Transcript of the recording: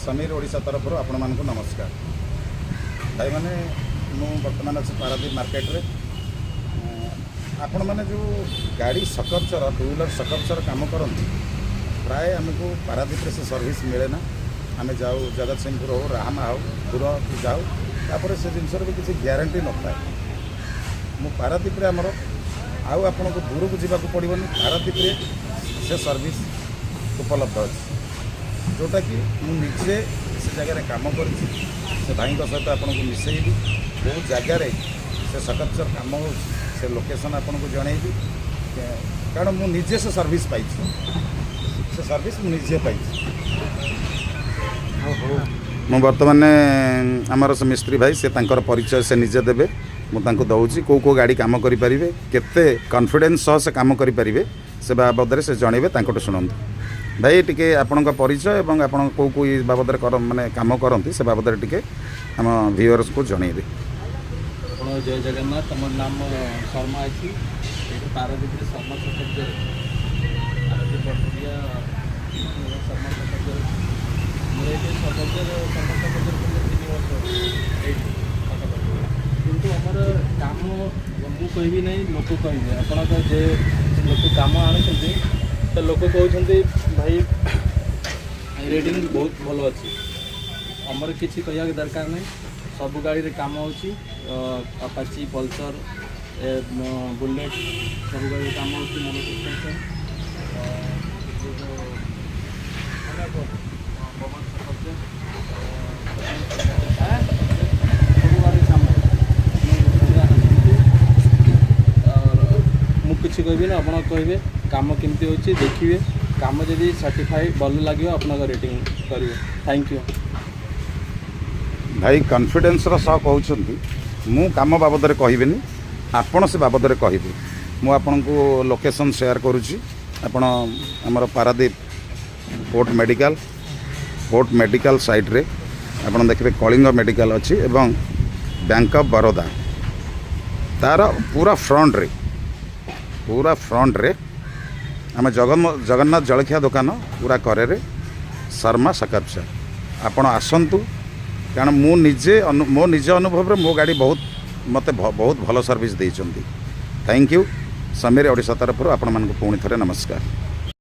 ସମୀର ଓଡ଼ିଶା ତରଫରୁ ଆପଣମାନଙ୍କୁ ନମସ୍କାର। ଭାଇମାନେ, ମୁଁ ବର୍ତ୍ତମାନ ଅଛି ପାରାଦ୍ୱୀପ ମାର୍କେଟରେ। ଆପଣମାନେ ଯେଉଁ ଗାଡ଼ି ସକପଚର, ଟୁ ହ୍ୱିଲର ସକପଚର କାମ କରନ୍ତି, ପ୍ରାୟ ଆମକୁ ପାରାଦ୍ୱୀପରେ ସେ ସର୍ଭିସ୍ ମିଳେ ନା। ଆମେ ଯାଉ ଜଗତସିଂହପୁର ହେଉ, ରାହାମା ହେଉ, ଦୂରକୁ ଯାଉ। ତାପରେ ସେ ଜିନିଷର ବି କିଛି ଗ୍ୟାରେଣ୍ଟି ନଥାଏ। ମୁଁ ପାରାଦ୍ୱୀପରେ ଆମର ଆଉ ଆପଣଙ୍କୁ ଦୂରକୁ ଯିବାକୁ ପଡ଼ିବନି। ପାରାଦ୍ୱୀପରେ ସେ ସର୍ଭିସ୍ ଉପଲବ୍ଧ ଅଛି, ଯେଉଁଟାକି ମୁଁ ନିଜେ ସେ ଜାଗାରେ କାମ କରିଛି। ସେ ଭାଇଙ୍କ ସହିତ ଆପଣଙ୍କୁ ମିଶାଇବି। କେଉଁ ଜାଗାରେ ସେ ସକପଚର କାମ ହେଉଛି, ସେ ଲୋକେସନ୍ ଆପଣଙ୍କୁ ଜଣେଇବି, କାରଣ ମୁଁ ନିଜେ ସେ ସର୍ଭିସ୍ ପାଇଛି। ସେ ସର୍ଭିସ୍ ମୁଁ ନିଜେ ପାଇଛି। ମୁଁ ବର୍ତ୍ତମାନ ଆମର ସେ ମିସ୍ତ୍ରୀ ଭାଇ, ସେ ତାଙ୍କର ପରିଚୟ ସେ ନିଜେ ଦେବେ। ମୁଁ ତାଙ୍କୁ ଦେଉଛି। କେଉଁ କେଉଁ ଗାଡ଼ି କାମ କରିପାରିବେ, କେତେ କନଫିଡେନ୍ସ ସହ ସେ କାମ କରିପାରିବେ, ସେ ବାବଦରେ ସେ ଜଣେଇବେ। ତାଙ୍କଠୁ ଶୁଣନ୍ତୁ। ଭାଇ, ଟିକେ ଆପଣଙ୍କ ପରିଚୟ ଏବଂ ଆପଣ କେଉଁ କେଉଁ ବାବଦରେ କର ମାନେ କାମ କରନ୍ତି, ସେ ବାବଦରେ ଟିକେ ଆମ ଭିଉଅର୍ସକୁ ଜଣେଇବେ। ଆପଣ ଜୟ ଜଗନ୍ନାଥ। ଆମର ନାମ ଶର୍ମା ଅଛି। ଏଇଠି ପାରାଦ୍ୱୀପରେ ଶର୍ମା ସକପଚର ଅଛି। ପାରାଦ୍ୱୀପ ବଡ଼ପଡ଼ିଆ ଶର୍ମା ସକପଚର ଅଛି। ମୋର ଏଇଠି ସକପଚର, ଶର୍ମା ସକପଚର ଖୋଲିଲେ 3 ବର୍ଷ ଏଇଠି ପାଖାପାଖି। କିନ୍ତୁ ଆମର କାମ ମୁଁ କହିବି ନାହିଁ, ଲୋକ କହିବେ। ଆପଣଙ୍କ ଯେ ଲୋକ କାମ ଆଣୁଛନ୍ତି, ତ ଲୋକ କହୁଛନ୍ତି, ଭାଇ, ରେଟିଂ ବହୁତ ଭଲ ଅଛି। ଆମର କିଛି କହିବାକୁ ଦରକାର ନାହିଁ। ସବୁ ଗାଡ଼ିରେ କାମ ହେଉଛି। ଆପାଚି, ପଲସର, ବୁଲେଟ୍, ସବୁ ଗାଡ଼ିରେ କାମ ହେଉଛି। ମନୋ ସସ୍ପେନ୍ସନ୍, ପବନ ସକପଚର, ସବୁ ଗାଡ଼ିରେ କାମ ହେଉଛି। ଆସନ୍ତୁ, ମୁଁ କିଛି କହିବିନି, ଆପଣ କହିବେ କାମ କେମିତି ହେଉଛି। ଦେଖିବେ କାମ, ଯଦି ସାର୍ଟିଫାଇ ଭଲ ଲାଗିବ, ଆପଣଙ୍କ ରେଟିଂ କରିବେ। Thank you. ଭାଇ କନଫିଡେନ୍ସର ସହ କହୁଛନ୍ତି, ମୁଁ କାମ ବାବଦରେ କହିବିନି, ଆପଣ ସେ ବାବଦରେ କହିବେ। ମୁଁ ଆପଣଙ୍କୁ ଲୋକେସନ୍ ସେୟାର କରୁଛି। ଆପଣ ଆମର ପାରାଦ୍ୱୀପ ପୋର୍ଟ ମେଡ଼ିକାଲ ସାଇଡ଼୍ରେ ଆପଣ ଦେଖିବେ କଳିଙ୍ଗ ମେଡ଼ିକାଲ ଅଛି ଏବଂ ବ୍ୟାଙ୍କ ଅଫ୍ ବରୋଦା, ତା'ର ପୁରା ଫ୍ରଣ୍ଟରେ ଆମ ଜଗନ୍ନାଥ ଜଳଖିଆ ଦୋକାନ ପୁରା କରେରେ ଶର୍ମା ସକପଚର। ଆପଣ ଆସନ୍ତୁ, କାରଣ ମୁଁ ନିଜେ ମୋ ନିଜ ଅନୁଭବରେ ମୋ ଗାଡ଼ି ବହୁତ ମୋତେ ବହୁତ ଭଲ ସର୍ଭିସ୍ ଦେଇଛନ୍ତି। Thank you. Samir Odisha ତରଫରୁ ଆପଣମାନଙ୍କୁ ପୁଣି ଥରେ ନମସ୍କାର।